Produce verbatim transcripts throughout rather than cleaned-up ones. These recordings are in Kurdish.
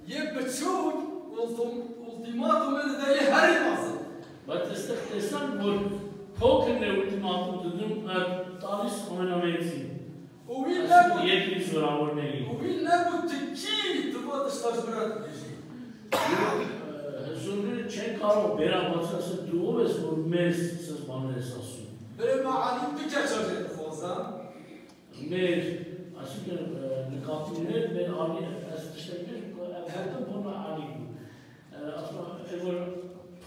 Yê biçûk ultim-, ultimatumê dide yê herî mezin. But it's the, it's not good. Poker ne ultimatum dedim, e, talis amena mevzi. Û wî Aslında nebû, yek bir zorawar değil. Û wî nebû tu kî tu va tişta ji min re dibêjî. Yok, e, hezurlu çek karo bera batsa se duo ve zor mez ses bana esasın. Birê me Elî du keça jê dixwaze. Mêr, aslında, e, nikatî mêr, mêr alî, ez tiştek bêjim ku ev herdem bona alî bû. E, aslında, ev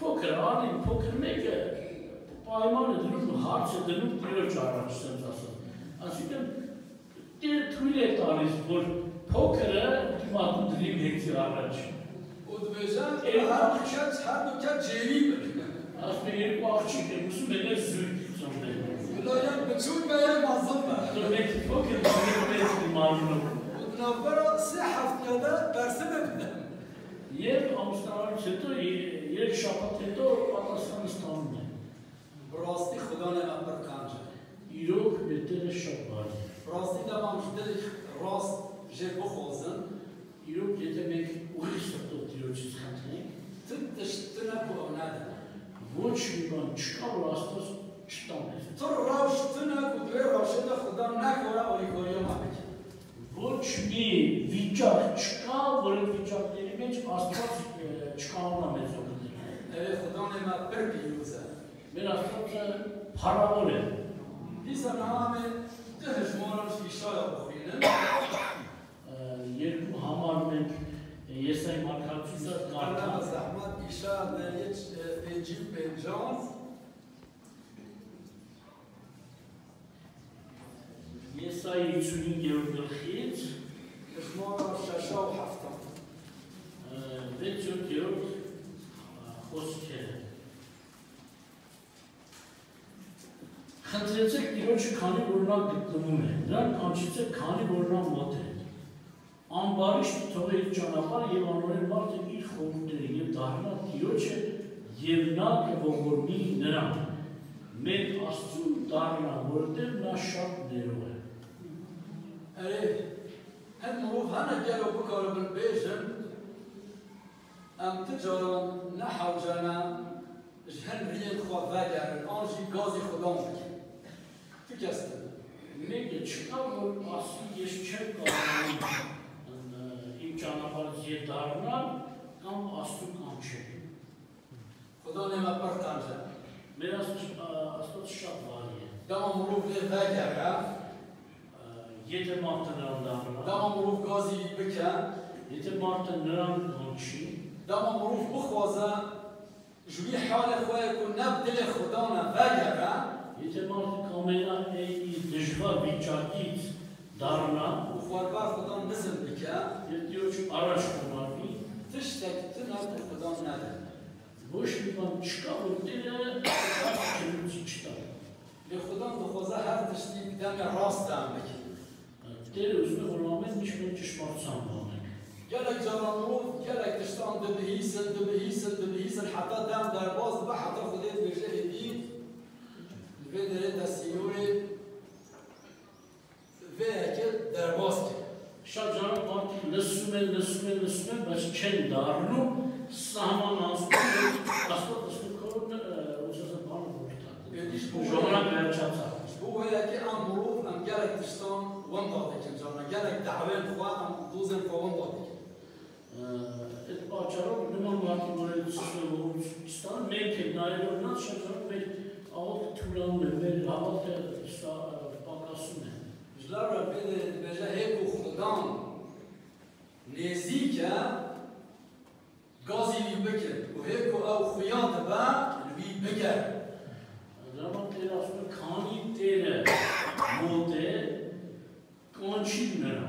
poker, alî poker mêke, paymanê dilûm, harçê dilûm, diyor çağırmak istedim aslında. Aslında, tê tuîlê talî spor, pokere, ultimatum dilîm hêtî araç. Û dibêje, Ê, her du keç, her du keç cêwî bin. Aslında yeni bu akçı ke, musu bene zür, zor değil. Bila ya biçûk be ya mezin be. Demek ki poker, demek ki malum. Û di navbera sê heftiya de bersiv bide. Yek Amsterdam çeto, yek şapa teto, Ataslan İstanbul'da. Bi rastî Xudanê me pir qenc e. Îrok bêtir şap barî. Bi rastî dema em ji dilê rast jê bixwazin. Îrok yê te mêk wî sirto dîro çi dixetine. Ti tişt tune ku ew nedin. Voç mîban çika û rasta çitan bêt. Ti rewş tune ku di wê rewşê de Xudan nekare alîkariya me bike. Voç mî vîcar çika, were vîcar derî mêç aspas, e, çika ona mezon. Erê Xudanê me pir pîroz e. Min aspas, e, parawol e. Dîsa niha em ê du hejmaran ji Îşaya bixwînin. E, yek û hamar min, e, Yesay Marka Dîsa Kartan. Zehmet Îşaya derê, e, pêncî û pêncan. Yesayê çûnî gewr dilxîç. Hejmara şeşa û hefta. Vê çû gewr xweş kere. Xetrêçek dîroçi kanî gorna gitlimûne. Ran kançîçek kanî gorna mote. Ambarîş bi tolê canavar yê anonê Martê îr xortê yê darna dîroçe yevna ke vogormî niran. Mêd astû darna werde na şap nêro e. Erê, hin mirov hene gelo bikaribin bêjin, em ti caran ne hewce ne, ji hin riyên xwe vegerin, an jî gazî Xudan bikin. Tu kes tune. Mêke çika û asî yê çek karanî, em, îmkana xwe ziyê darna, kam astû kam çek. Xudanê me pir qenc e. Mêr astû, astû şap varî ye. Dema mirov lê vegere. Yê te martin randarna. Dema mirov gazî wî bike. Yê te martin niran kançî. Dema mirov bixwaze, ji wî halê xwe yê ku ne bi dilê Xudan e vegere. Yê te martin kamêna ey î dijva vî çakît darna. Û xwe li ber Xudan nizm bike. Yê diyo çi araç xwe marmî. Tiştek tune ku Xudan nede. Boş mîvan çika û têre çi çita. Lê Xudan dixwaze her tiştî bi demê rast de em bikin. Têre uzun olamet nişmên çişmarsan banek. Gelek caran mirov gelek tiştan dibihîsin, dibihîsin, dibihîsin, heta dem derbas dibe, heta Xwedê dibêje êdî li vê derê te sînorê vê yekê derbas kir. Şa caran partî li sumen, li sumen, li sumen, bes çend darno, sahman nasmen, aspat aspat kor, e, uçasa bana borta. Êdî ji bo Jona wê, ber çata. Ji bo wê yekê em mirov, em gelek tiştan wenda dikin, cana gelek dawên xwe, em dozên xwe wenda dikin. Ê, paçaro niman martî gore sisno Uzbekistan, mêr kêt nayê lo nas şecaran mêr awak tulan me, mêr awak sa, pakasune. Ji law re pê de dibêje hê ku Xudan nêzîk e, gazî wî bikin û hê ku ew xuya dibe, li wî bigere. Lama têra xwe kanî têre motê, Kançî nera.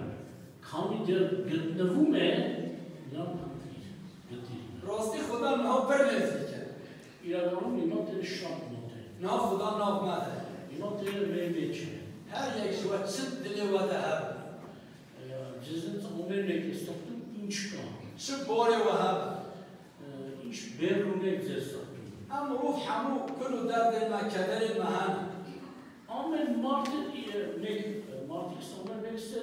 Kamî der gitnevûme, yan gitî. Rastî Xudan niha pir nêzîk e. Îradanû îma tê şap note. Niha Xudan nav me de. Îma tê rê bê çi. Her yek ji we çi dilê we de hebe. E, cizin omê neke sextû înçka. Çi borê we hebe. E, înç bê rûnek zê sextû. Em mirov hemû kul û derdên me, kederên me hene. Amên martê, e, mêk, e, martê Îslamê mêk se,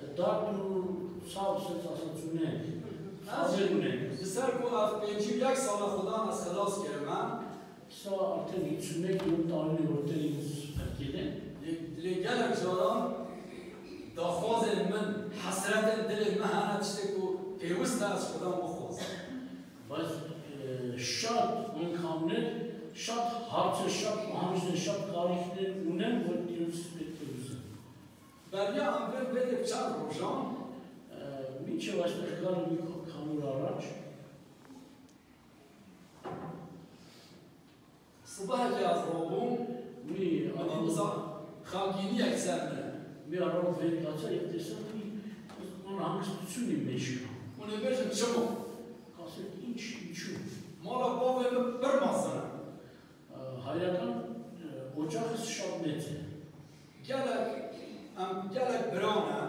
e, dard û Sağ ol, sen sağ ol, cümle. Hazır mı? Li ser ku ev pêncî û yek sala Xudan ez xilas kirime. Sa artin hiç ne ki, yok, tanrı ortaya yüz Türkiye'de. Lê, lê gelek caran daxwazên min, hesretên dilê min hene, tiştê ku pêwist e ez Xudan bixwazim. Bas, e, şart, on kamnet, şart, harçe şart, muhamjde şart, tarihte unen, bu diyoruz, bekliyoruz. Beriya em bên vê yê bi çend rojan? E, min çewaşte xiyal wî kamûra raç. Sibehekê ez robûm. Wî, Xemgîniyek ser min e. Wî a rov vê kaça yek desa wî, ona hangis tu çûnî mêşka. Hûn ê bêjin çima? Kaset înç, înçû. Mala bavê min pir mezin e. Hayrakan, e, ocaxis şad nete. Gelek, em gelek bira ne.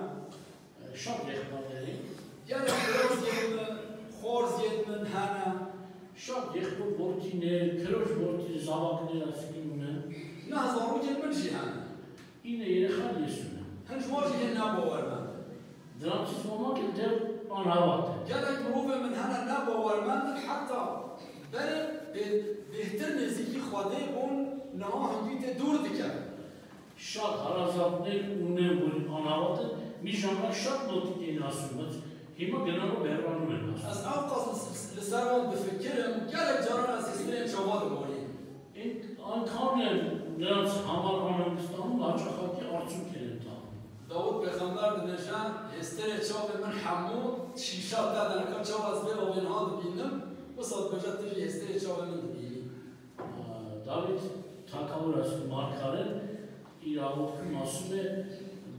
E, şad yexpar derê. Gelek biroziyên min, xorziyên min hene. Şad yexpar bortî ne, kiroj bortî zavak ne, sikî ne. Ne zarokên min jî hene. Îne yê xal yê sûne. Hin ji wan jî hê ne bawermend. Dramsîz olmak dev anhavat. Gelek mirovê min hene ne bawermend in, heta berê bê-, bêhtir nêzîkî Xwedê bûn, niha hingî tê dûr dike. Şad harazatnê û ne bûn anhavat in, mîjana şad notikê nasûmet, hîma genaro behranûme nasûmet. Ez ewqas li, li ser wan difikirim, gelek caran ez hêstirên çava diborîm. Ên, an kamên nirans hamar anangistan û naça xakî arçûn kêrin tam. Dawud pêxember dibêje, hêstirê çavê min hemû şîşa te de, nika çawa ez vê avê niha dibînim, wisa dibêje tu jî hêstirê çavê min dibînî. Dawid Takawras markare, îrawot ku masûme,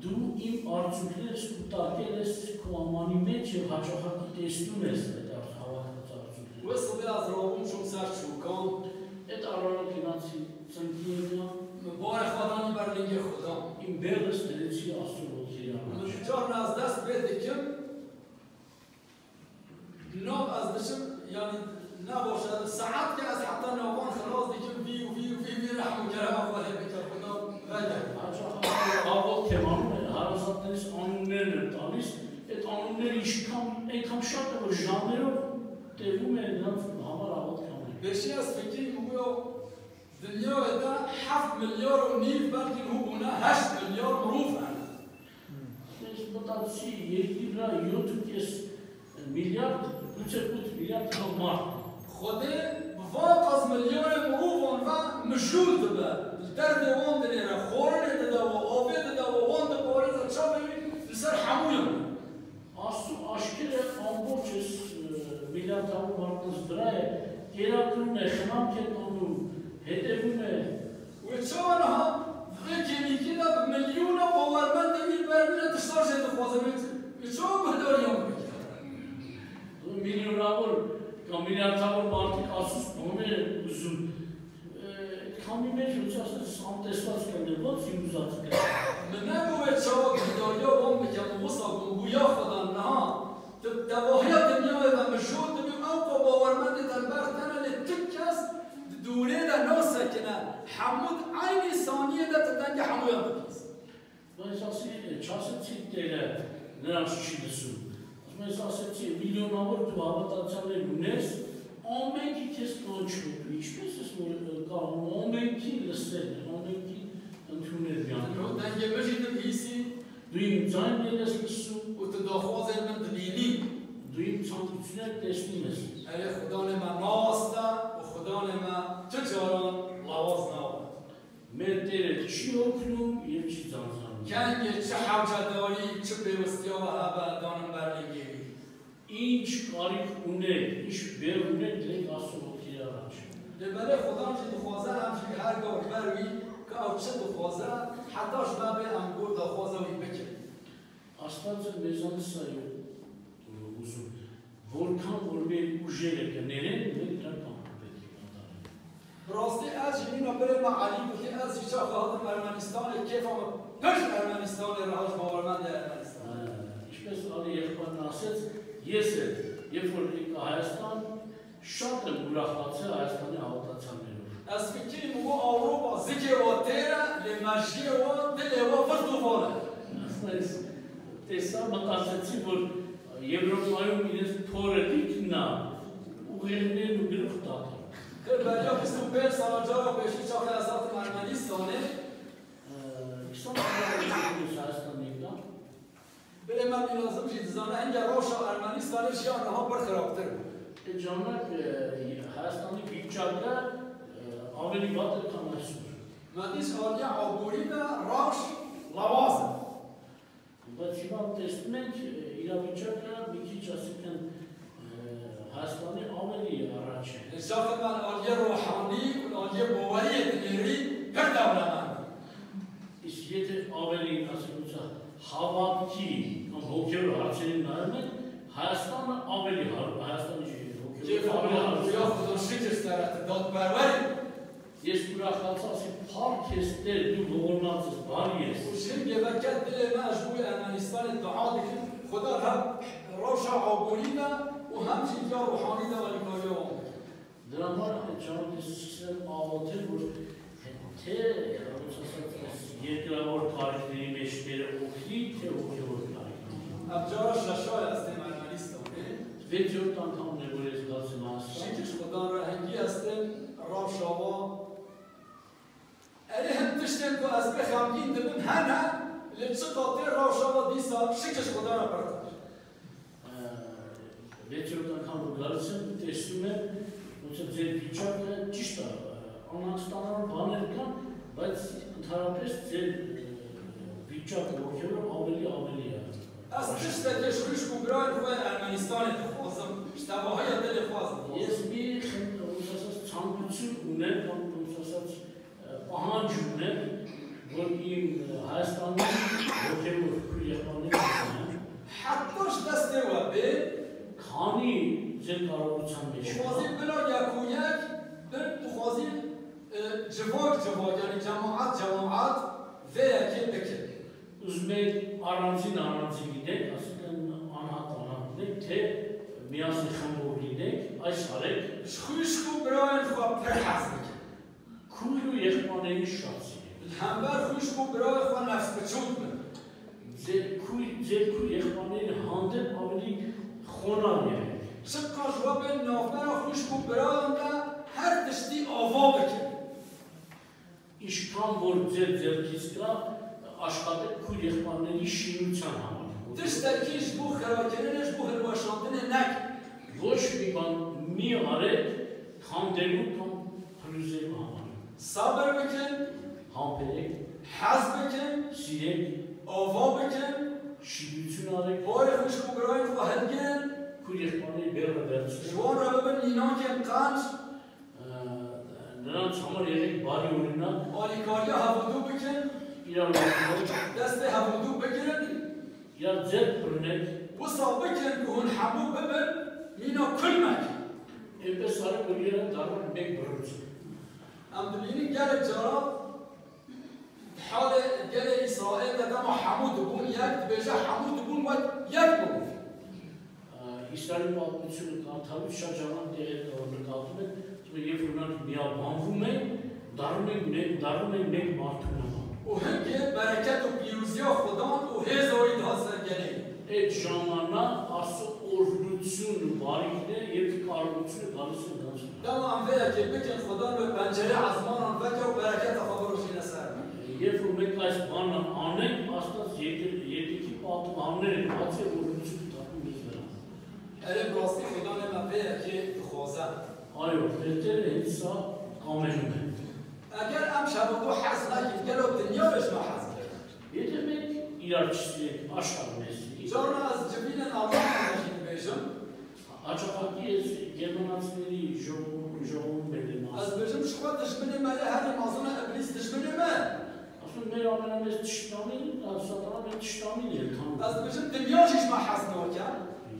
dû îm arçûknes û takenes ku amanî me çê haça xakî têstûnes, et arçûknes. Wê sibê ez rabûm çûm ser çûkan. Et ararokê naçî çimkîyê ya. Min barê xwe danî ber lingê Xudan. Îm bêris dilê çî asû rokê ya. Min carna ez dest pê dikim. Nav ez diçim, yanî ne baş e, saet ke ez heta navan xilas dikim, vî û vî û vî, vî rehm û kerema Xwedê bike, Xuda vege. Haca Xwedê avo kemanû me, hara zat deniz anû nêne tanis, et anû nêne işi kam, en kam şart e, janero, tevû me, nan hamar avo kemanû. Beşî ez fikirî bûyo, Dinyayê de heft milyar û nîv, belkî nû bûne heşt milyar mirov hene. Biz bu da çi, yekî bira YouTube kes milyar, üç buçuk milyar tane mart. Xwedê bi van qas milyarê mirovan ve mijûl dibe. Li derdê wan dinêre, xwarinê dide we, avê dide we, wan diparêze, çavê wî li ser hemûyan e. Asu aşkere amboçes, e, milyar tavur martız biraye, kêra kirûne, xinam ketnanû, hêdê bûme. Wê çawa niha vê kêmîkî de bi milyona bawermendê wî bermîne tiştan jê dixwaze wê, wê çawa guhdariya min bike? Milyona vur, ka milyar tavur martî asus bûne uzun. Kamî me jî uca santestas kene, got jî uza dike. Min negot wê çawa guhdariya wan bikem û wisa bûn bûya xwe dan niha. Tu bi tevahiya dinyayê ve mijûl dibî, ew xwe bawermendê te li ber te ne, lê tu kes di dûrê de nasekine. Hemû di eynî saniyê de tu dengê hemûyan dibî. Esasî, e, çasit çî têle nirasî şî disu. Esma esasê çi? Milyona vur tu hava ta çavê lunes, amenkî kes kan çi. Tu hiç pes es mor, e, ka amenkî li ser, amenkî entune biyan. Yo dengê min jî tu bihîsî. Duyum can lêles disu. Û tu daxwazên min dibînî. Duyum çand içine teslim es. Erê Xudanê me nas de û Xudanê me tu caran lawaz nabe. Me têrê çi oklûm, yê çi zanzan. Kengê çi hewcedarî, çi pêwistiya we hebe, danin ber lingê wî. Înç qarîk ûne, înç bêrûne dilek asûrotî ya raç. Lê belê Xudan jî dixwaze em jî her gar ber wî, ka ew çi dixwaze, heta ji me bê em got daxwaza wî bikin. Aslan çi mêzan sayı uzun. Volkan urmê û jêreke nêrên wê tekan pêkê. Bi rastî ez jî nîna birê me Elî gotî, ez jî çaxa hatim Ermenistanê, kêfa min pir ji Ermenistanê re hat, ji bawermendê Ermenistanê. Îşte sualê yê xwe naset, yê se, yê fol êka Hayastan, şart e mulaxatê Hayastanê hawta çandê. Ez fikirî min got Ewropa zikê wa têr e, lê mejiyê wa, dilê wa vir dovan e. Aslında têsa metasetçî bûn. Yevropayo millet poredikna û xêrnên û giriftatê. Te beriya bîst û pênc sala cara pêşî çaxê ez hatim Ermenistanê. Ee, kîsan Ermenistanê. Bilê me mînazim jî dizane hingê rewşa Ermenistanê jiyan niha pir xirabtir bû. E, camek, e, Ermenistanê vî çaxê, e, amelî batir ka mehsûr. Me dîs aliyê aborî de rewş lawaz e. Bacîvan testmek, e, îra vî çaxê, bikî çasikin, e, Ermenistanê amelî araçe. Li çaxê me aliyê ruhanî û aliyê baweriyê dinêrî pir dewlemend. Îsiyetê amelî nasıl olsa havatkî, am hokev harçenin nayme, Ermenistan amelî har, Ermenistan jî hokev Cê amelî fabla harçenin. Ya Xudan şikir sere te dadperwer. Yê sura xalsasî par keste du govornatız bariye. Û jin geveket dilê me ji bo Ermenistanê dua dikin. Xuda her rewşa aborî de û hem jî ya ruhanî de alîkariya wan bikin. Dramar çawa ki sistem avatir bu te yekra or tarihleri meşgere okli te okey or tarihleri. Ev cara şaşa ez têm Ermenistanê. Vê cor tam tam ne böyle kalsın aslında. Şikir Xudan re hengî ez têm rewşa wa. Erê hin tiştên ku ez pê xemgîn dibim hene, lê çi qatê rewşa wa dîsa şikir Xudan re pir xweş. Vê çerotan kan bu garsin, teslime, wisa zê vîçak, e, tişta, e, Ermenistanê banê dikan, bad tarapêst zê, e, vîçak, okey, amelî, amelî ya. Ez tiştekê ji xwişk û birayên xwe Ermenistanê dixwazim, ji tevahiya dilê xwe ez dixwazim. Yes, bir, wisa çand biçim û ne, wisa Pahanc ne, got, îm, e, Ermenistanê, okey, û ku yexanê ne. Heta ji destê we bê. Kanî zê karo çend beş. Dixwazî bila yek û yek, bin dixwazî, e, civak civak, yani cemaat cemaat vê yekê bikin. Uzmek arancî narancî gidek, aslında anhat anhat gidek, te miyasî xembo gidek, ay sarek. Ji xwişk û birayên xwe pir hez bikin. Kûr û yexpaneyî şahsî. Li hember xwişk û birayê xwe nefsbiçûk bin. Zê kûr, zê kûr yexpaneyî handin avilî xona ye. Çiqas we bên navbera xwişk û birayan de her tiştî ava bikin. Îşkan bor zê zerkîska aşqate kûr yexpaneyî şînû çan hama. Tiştekî ji bo xirakirinê, ji bo hilweşandinê nekin. Goş bîban mî arê, tam dengû, tam hilûzê hama. Sabir bikin. Hampêrek. Hez bikin. Sîrek. Ava bikin. Şîlûçûn arê. Porê xwişk û birayên xwe hilgirin. Kûr yexpaneyî bê re berçin. Ji wan re bibin mînakên qenc. Nena çamur yek barî ûrîna. Alîkariya hevûdû bikin. Îra destê hevûdû bigirin. Ya zêr pirinek. Wisa bikin ku hûn hemû bibin mîna kulmek. Ê pê sarê kuliyê darûn bêk birin. Em dibînin gelek cara di halê gelê Îsraîl de dema hemû dibûn yek, dibêje hemû dibûn wek yek bûn. Îsraîl û altmışını kartalı şacaran diye nikaltime. Yê fırnak niya banvume, darûnê ne, darûnê ne martûne ma. Û hingê bereket û pîroziya Xudan û hêza wî dihat ser gelê. Ê camana asu orluçûn barîkne, yê karluçûn barîsûn. Dema em vê yekê bikin, Xudan wê pencerê ezmanan veke û bereketa xwe birojîne ser me. Yê fırmek kaç bana anek, asta yekê, yekê ki patım hamle, patse orluçûn takım bezmera. Erê, bi rastî Xudanê me vê yekê dixwaze. Ayo, fêrtêrê hêdîsa amenî me. Eger em ji hevûdû hez nekin, gelo dinya wê ji me hez bike? Yê demek îyarçisiyek, aşka mesî. Carna ez civînên Almanya jî dibêjim. Açaqakî ez Germanatsneri, Jowon Belê mas. Ez dibêjim, ji xwe dijminê me lê herî mazin e, Îblîs dijminê me. Aslında me rağmen ez tiştamî, satana me tiştamî diye tam. Ez dibêjim dinya jî ji me hez nake.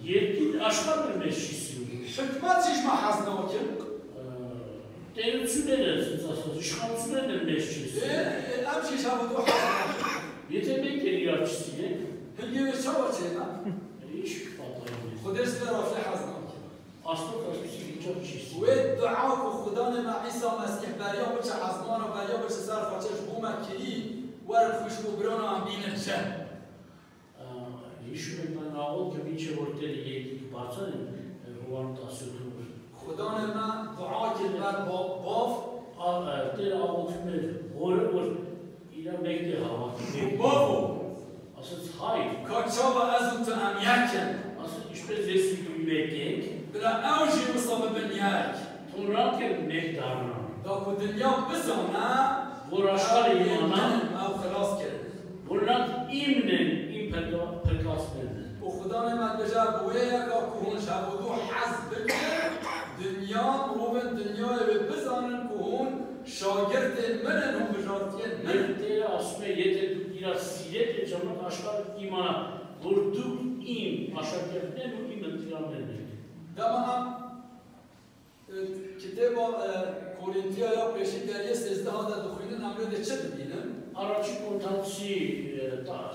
Yekî aşka bir meşîsî. Hikûmet jî ji me hez nake. Teyir çû nede, sensasyon, işgal çû nede meşîsî. Ê, ê, em jî ji hevûdû hez nake. Yete me keriya çisiye. Hingê wê çawa çêna? Hiç patlayamıyor. Xwedê ji te re hez nake. Aslında kasmışı bir çok çiz. Wê dua ku Xudanê me Îsa Mesîh beriya biçe ezmana, beriya biçe ser xaçe ji bo me kirî, werin xwişk û birana em bînin cem. Aa, Şûnên me navot ke bîn çê ortê yekî parçanên, e, huwan tasûtû. Xudanê me dua kir ber ba-, bav. A, e, tê avotî me gore bûr. Îna mek tê hava. Bavo. Asıl hayır. Ka çawa ez û tu em yek in. Asıl işte zesû yekek. Bila ew jî wisa bibin yek. Tûn rakir mek darna. Da ku dinya bizane. Bo raşkarê îmana. Ew xilas kirin. Bo rak îmnin, îm peka-, pekas bin. Û Xudanê me dibêje, bi wê yeka ku hûn ji hevûdu hez bikin, dinya, mirovên dinyayê wê bizanin ku hûn şagirtên min in, hûn bijartiyên min in. Tê asmê yê tê dû îra sîretê cemil aşkar îmana, bo dû îm aşkar kerdinên û îm intîramê ne. Dema em Kitêba, e, Korîntiya ya pêşî deriyê sêzdeh de dixwînin, em lê dê çi dibînin? Araçî kontansî, e, ta-,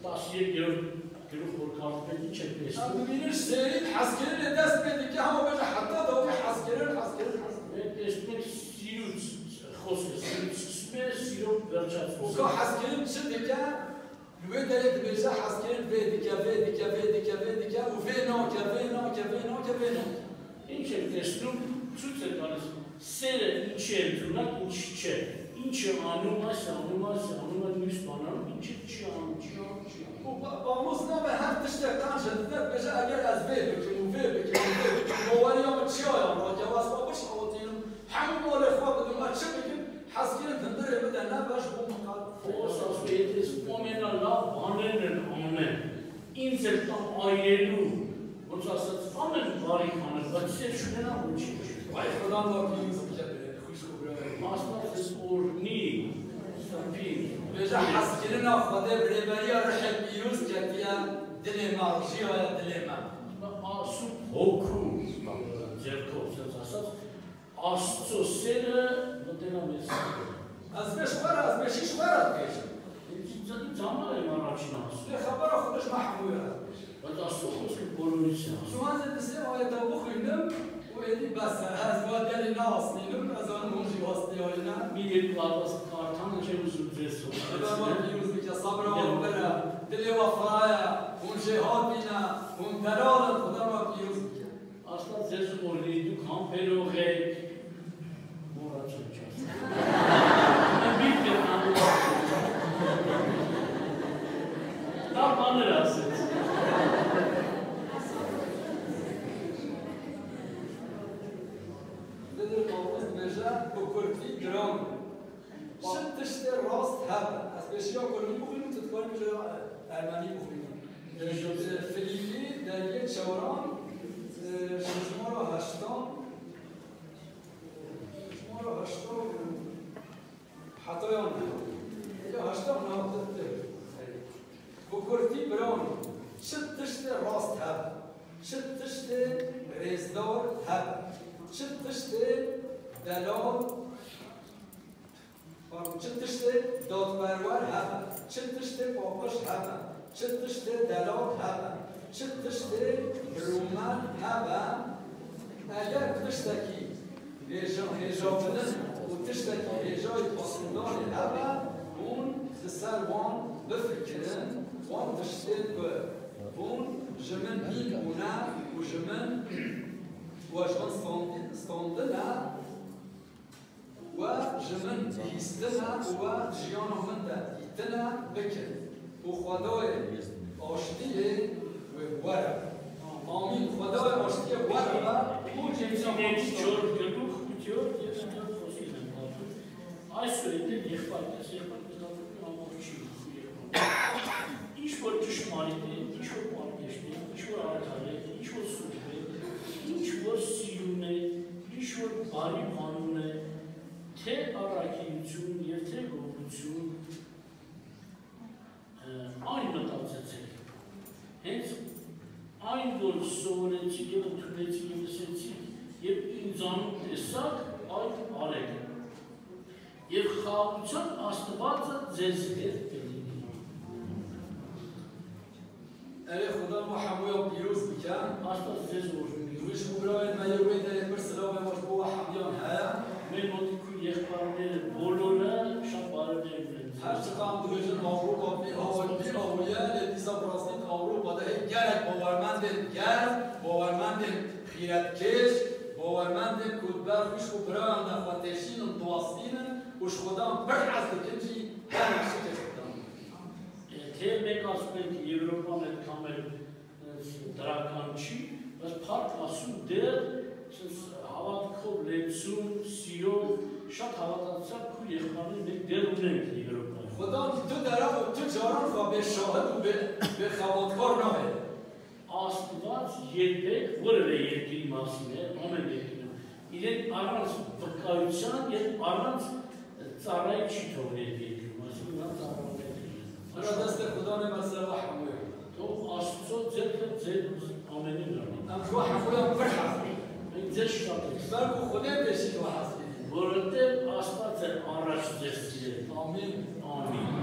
tasiyê gir-, girû xorkar pê çek pêst. Em dibînin sêrî hezkirinê dest pê dike, hema bêje heta dawî hezkirin, hezkirin, hezkirin. Pêstmek sîrû xos, sîrû sîrû berçat. Oka hezkirin çi dike? Li wê derê dibêje hezkirin vê dike, vê dike, vê dike, vê dike û vê nake, vê nake, vê nake, vê nake. Înçe teslûm çû tekanî sêre înçe tûnak înç çe. Înçe anûma se anûma se anûma nûs banan înçe çi anû çi anû çi anû. Û ba-, bamos nabe her tiştek qan ji dide dibêje eger ez vê bikim û vê bikim û vê bikim. Baweriya min çiya ya nake, ez ba biş awetînim. Hemû malê xwe bidim, ez çi bikim? Hezkirin hundirê bide ne beş bo min qal. Fosas Petris omena la banenen amen. Insel tam ayrelu. Fosas amen bari kamen. Batise şunena unçi. Vay Xudan wa pîroz bike birê, xwişk û birayê. Masta fis orni. Sapin. Bêje hezkirina Xwedê bi rêberiya Rihê Pîroz ketiye dilê me, jiyaya dilê me. Asu hoku. Cerko, sen asas. Asto sêre, min têna mêrsin. Ez vê ji xwe re, ez vê şî ji xwe re dibêjim. Î-, î-, î-, camarê me raçîna asto. Lê xebera xwe ji me hemû re dibêjim. Wek asto xwest ki polonî se asto. Ji wan zê dizê ayeta bixwînim û êdî bes e. Ez wa derê neasnînim, ez anim hûn jî astiyayî ne. Mîlê Kartas Kartan çe uzun zê so. Xuda me pîroz bike, sabra wan bere, dilê we firaya, hûn jêhatî ne, hûn delal in, Xuda me pîroz bike. Asta zez orlî du kampêro xey. Mora çeças. Bîr ke. Tam anırasın. Nedir Pawlos dibêje, bi kurtî giran. Çi tiştê rast hebe. Ez pêşiya kurdî bixwînim, tu dikarî bêje, e, ermenî bixwînim. E, Filîpî, deriyê çewran, e, şojmara heştan, şojmara heştan, heta yan ya heştan ne? Bi kurtî biran, çi tiştê rast hebe, çi tiştê rêzdar hebe, çi tiştê delal Pardon, çi tiştê dadperwer hebe, çi tiştê paqij hebe, çi tiştê delal hebe, çi tiştê rûmel hebe, eger tiştekî hêja-, hêjabinin û tiştekî hêjayî pasindanê hebe, hûn li ser wan bifikirin, wan tiştên ku hûn ji min nîn bûne û ji min we ji min standi-, standine, We ji min bihîstine û we jiyana min de dîtine bikin û Xwedayê aştiyê wê bi we re be. Amîn. Xwedayê aştiyê bi we re be. Hûn jî Çor gilûx û çor yê çor xosî ne. Ay sürekli yexpa kesê xwe kitabı ama çi. Îş wor çişmanî, îş wor parkeştî, îş wor artalê, îş wor sûbê, îş wor sîrûnê, îş wor barî qanûnê, tê arakî çûn, yê tê govû çûn, e, aynı tatlı çek. Hence aynı doğru soğuneçi, yê otureçi, yê meseçi, yê insanın esak, ay arek. Yê xawçan astibaza cezîrê. Erê, Xuda me hemûya pîroz bike. Asta zez û Wî ji bo birayên me yê wê derê pir silavê we ji bo we hemûyan heye. Mê motî ku yexbarê bolore, şabarê bê. Her çiqas em dibêjin Ewropa pê awe, pê awe ye, lê dîsa bi rastî Ewropa de Xîretkêş, bawermendên ku di ber xwişk û birayan de xwe têşînin, diwestînin û ji Xudan pir hez dikin jî her nexşikê Xudan. Têr nêkas belkî Ewropa me kamel, e, dirakan çî, bes park asû dêr, siz havat kov, lêtsû, sîyo, şat havat atsa ku yê xanî ne dêr û ne Ewropa. Xudan tu derev û tu caran xwe bê şahid û bê, bê xebatkar nabê. Astvat yê pêk wir ve yê kî masîne, ame yê kî. Îlên arans bi kayçan yê arans, e, çarayê çî tewrê yê kî. Masîne çarayê yê kî. Bira destê Xudanê me ser we hemû ye. To astso cet ve cet amenî nani. Em ji we hemûyan pir hez dikin. Ey cet şatek. Ber ku Xwedê pêşî ji we hez dikin. Borete asta te araç destî. Amîn. Amîn.